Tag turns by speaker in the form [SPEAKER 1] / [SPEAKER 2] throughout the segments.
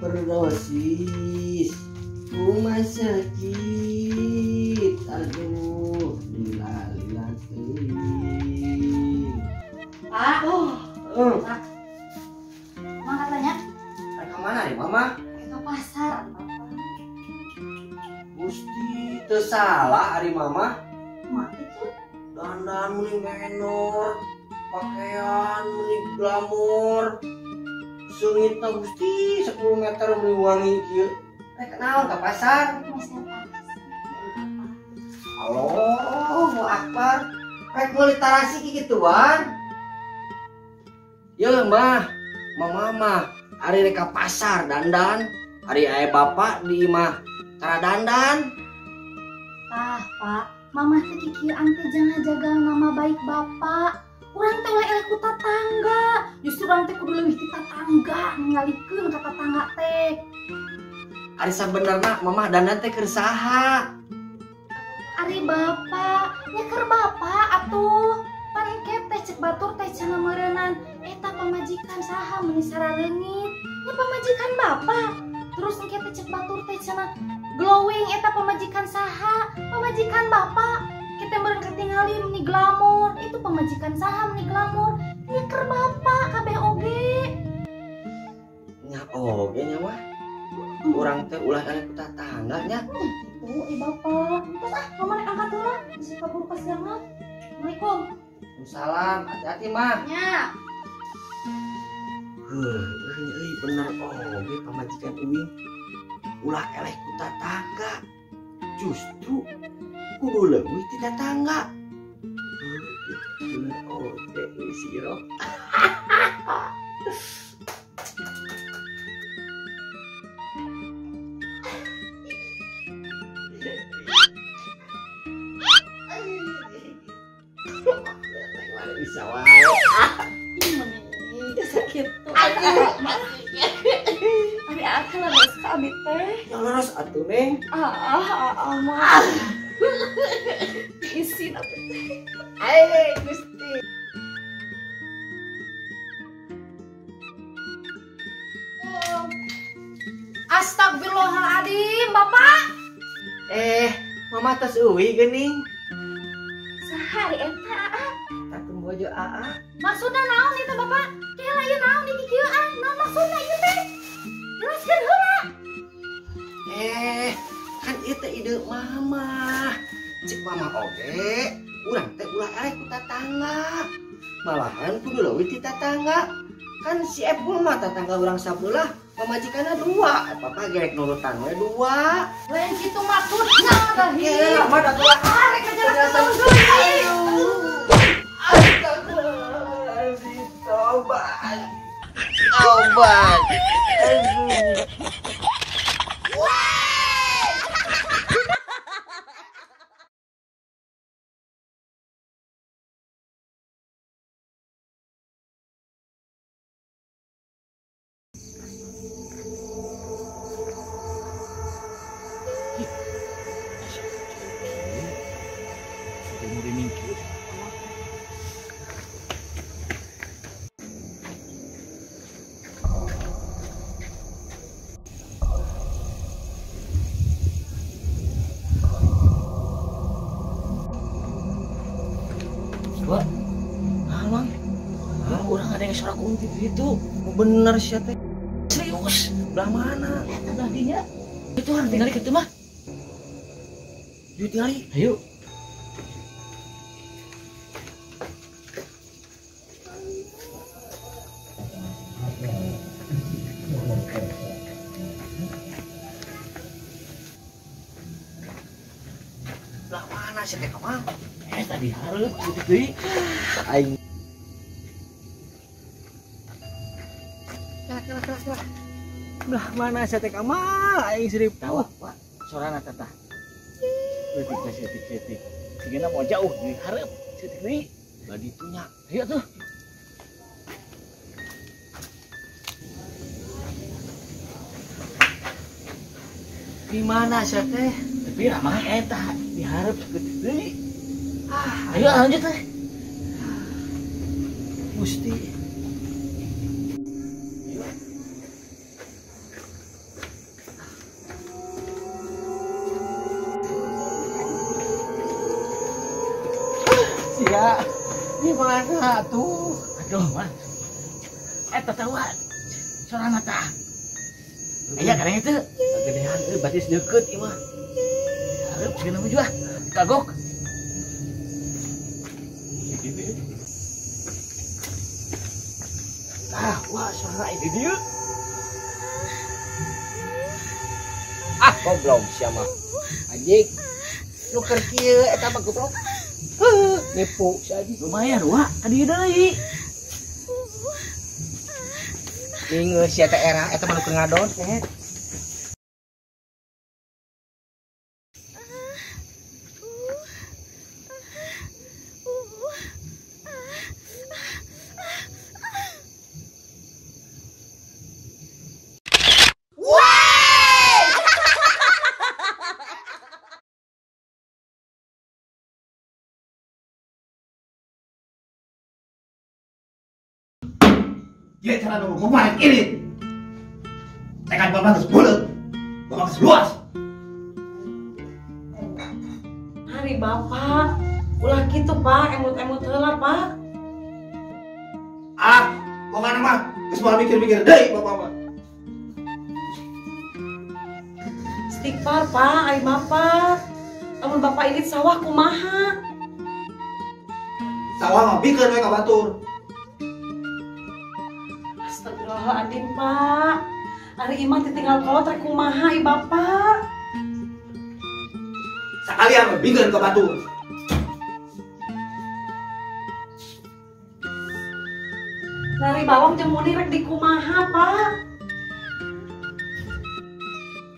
[SPEAKER 1] Overdosis rumah sakit. Aduh, lila-lila teuing.
[SPEAKER 2] Pak. Pak. Mang katanya?
[SPEAKER 1] Rek ka mana ya, Mama?
[SPEAKER 2] Rek ka pasar, Papa.
[SPEAKER 1] Gusti, teu salah ari Mama.
[SPEAKER 2] Mah itu.
[SPEAKER 1] Dandan meni menor, pakaian meni glamor. Seungitna Gusti 10 meter meni wangi kieu. Rek naon ka pasar? Allahu Akbar. Rek meuli tarasi kikituan. Ye mah, mama mah ari rek ka pasar dandan, ari aya bapak di imah tara dandan.
[SPEAKER 2] Tah, Pak, mama teh kikieuan teh jangan jaga nama baik bapak. Urang teh ulah eleh ku tatangga. Justru urang teh kudu leuwih ti tatangga, ningalikeun ka tatangga teh.
[SPEAKER 1] Ari sabenerna mama dandan teh keur saha?
[SPEAKER 2] Ari bapak, nya keur bapak atuh. Pan engke teh cek batur teh cenah meureunan eta pamajikan saha meuni saraleungit. Nya pamajikan bapak. Terus engke teh cek batur teh cenah glowing eta pamajikan saha? Pamajikan bapak. Kita meureun katingali meuni glamor, itu pamajikan saha meuni glamor. Nya keur bapak kabeh oge.
[SPEAKER 1] Nya oge nya mah. Urang teh ulah eleh ku tatangga nya.
[SPEAKER 2] Kitu eh bapak. Terus ah, mama rek angkat heula, bisi kaburu kasiangan. Assalamualaikum.
[SPEAKER 1] Salam, hati-hati mah.
[SPEAKER 2] Nya.
[SPEAKER 1] Heuh, euy bener oge pamajikan uing. Ulah eleh ku tatangga. Justru kudu leuwih ti tatangga. Bener oge euy si Iroh. Bisa wae.
[SPEAKER 2] Ih, sakit tuh. Ari akal leres ka abi teh.
[SPEAKER 1] Ya leres atuh, Neng.
[SPEAKER 2] Mah. Isin atuh teh.
[SPEAKER 1] Ai, Gusti.
[SPEAKER 2] Astagfirullahaladzim, Bapak.
[SPEAKER 1] Mama tos euy geuning.
[SPEAKER 2] Saha ari eta, Aa?
[SPEAKER 1] Tah bojo Aa.
[SPEAKER 2] Maksudna naon ieu teh, Bapak? Kela ieu naon di kikieuan? Naon maksudna ieu teh? Jelaskeun heula.
[SPEAKER 1] Kan ieu teh ide mama. Cek mama oge, urang teh ulah eleh ku tatangga. Malahan kudu leuwih ti tatangga. Kan si Epul mah tatangga urang sabelah, pamajikanna dua. Papa gerek nurutan we dua.
[SPEAKER 2] Lain kitu maksudna tah.
[SPEAKER 1] Kela mah da tulah.
[SPEAKER 2] Arek ngajelaskeun deui.
[SPEAKER 1] Astagfirullahaladzim, tobat. Tobat. Aduh.
[SPEAKER 3] Wah, Mang, orang ada yang suara kunti itu.
[SPEAKER 1] Bener sih teh.
[SPEAKER 3] Serius?
[SPEAKER 1] Belah mana?
[SPEAKER 3] Belah dinya. Itu orang tinggal gitu mah.
[SPEAKER 1] Yuk tinggali.
[SPEAKER 3] Ayo.
[SPEAKER 1] Belah mana sih teh Mang?
[SPEAKER 3] Tadi hareup gitu deui.
[SPEAKER 1] Aing. Kela. Belah mana sia teh Kamal? Aing sirip
[SPEAKER 3] tawa, Pak. Sorana tah. Leutik teh seutik-seutik. Sigana mau jauh di hareup seutik deui.
[SPEAKER 1] Badi nya.
[SPEAKER 3] Ayo tuh.
[SPEAKER 1] Di mana sia teh?
[SPEAKER 3] Tapi ramah eta di hareup seutik deui. Ayo lanjut teh.
[SPEAKER 1] Gusti. Mana tuh?
[SPEAKER 3] Aduh, mah. Eta tawa. Sorana tah. Aya kadang itu.
[SPEAKER 1] Gedean euy, berarti deukeut ieu mah.
[SPEAKER 3] Hareup sigana mah juga. Kagok. Ah, wah suara ini dia.
[SPEAKER 1] Ah, goblok sia mah. Anjing. Nu keur kieu eta mah goblok. Heuh, nipu si anjing.
[SPEAKER 3] Lumayan wah, ka dieu deui.
[SPEAKER 1] Ningeus sia teh era eta mah nu keur ngadon teh.
[SPEAKER 4] Dia cara nunggu kemarin ini. Tekan bapak geus buleut. Bapak geus luas.
[SPEAKER 5] Hari bapak, ulah kitu Pak, emut-emut heula Pak.
[SPEAKER 4] Ah, pokokna mah geus moal mikir-mikir deui bapak mah.
[SPEAKER 5] Istighfar Pak, ari bapak. Lamun bapak ilit sawah kumaha?
[SPEAKER 4] Sawah mah bikeun we ka batur.
[SPEAKER 5] Astagfirullahaladzim Pak. Ari imah ditinggal kolot rek kumaha i bapak.
[SPEAKER 4] Sakalian bikeun ka batur.
[SPEAKER 5] Nari bawang jeung muni rek dikumaha Pak.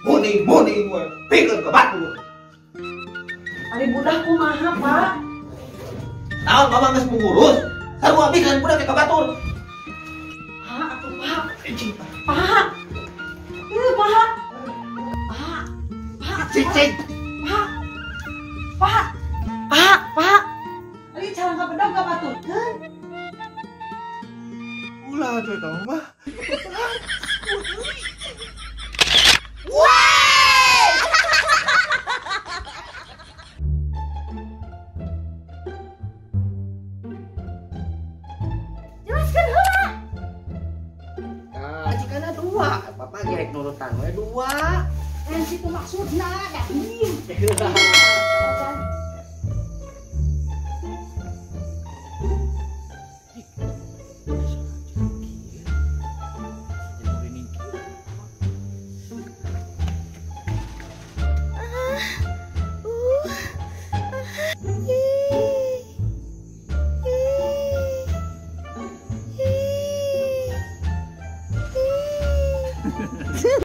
[SPEAKER 4] Muni we bikeun ka batur.
[SPEAKER 5] Ari budak kumaha Pak.
[SPEAKER 4] Naon mama geus mengurus, sarua bikeun budak ka batur.
[SPEAKER 5] Pak, Pak, Pak, Pak, Pak,
[SPEAKER 4] cicing,
[SPEAKER 5] Pak, Pak, Pak, Pak, ini cara nggak bedog nggak baturkeun?
[SPEAKER 4] Ulah tuh kamu mah.
[SPEAKER 2] Jelaskan heula.
[SPEAKER 1] Majikanna dua, bapak gerek nurutan we dua.
[SPEAKER 2] Lain situ maksudna, dah.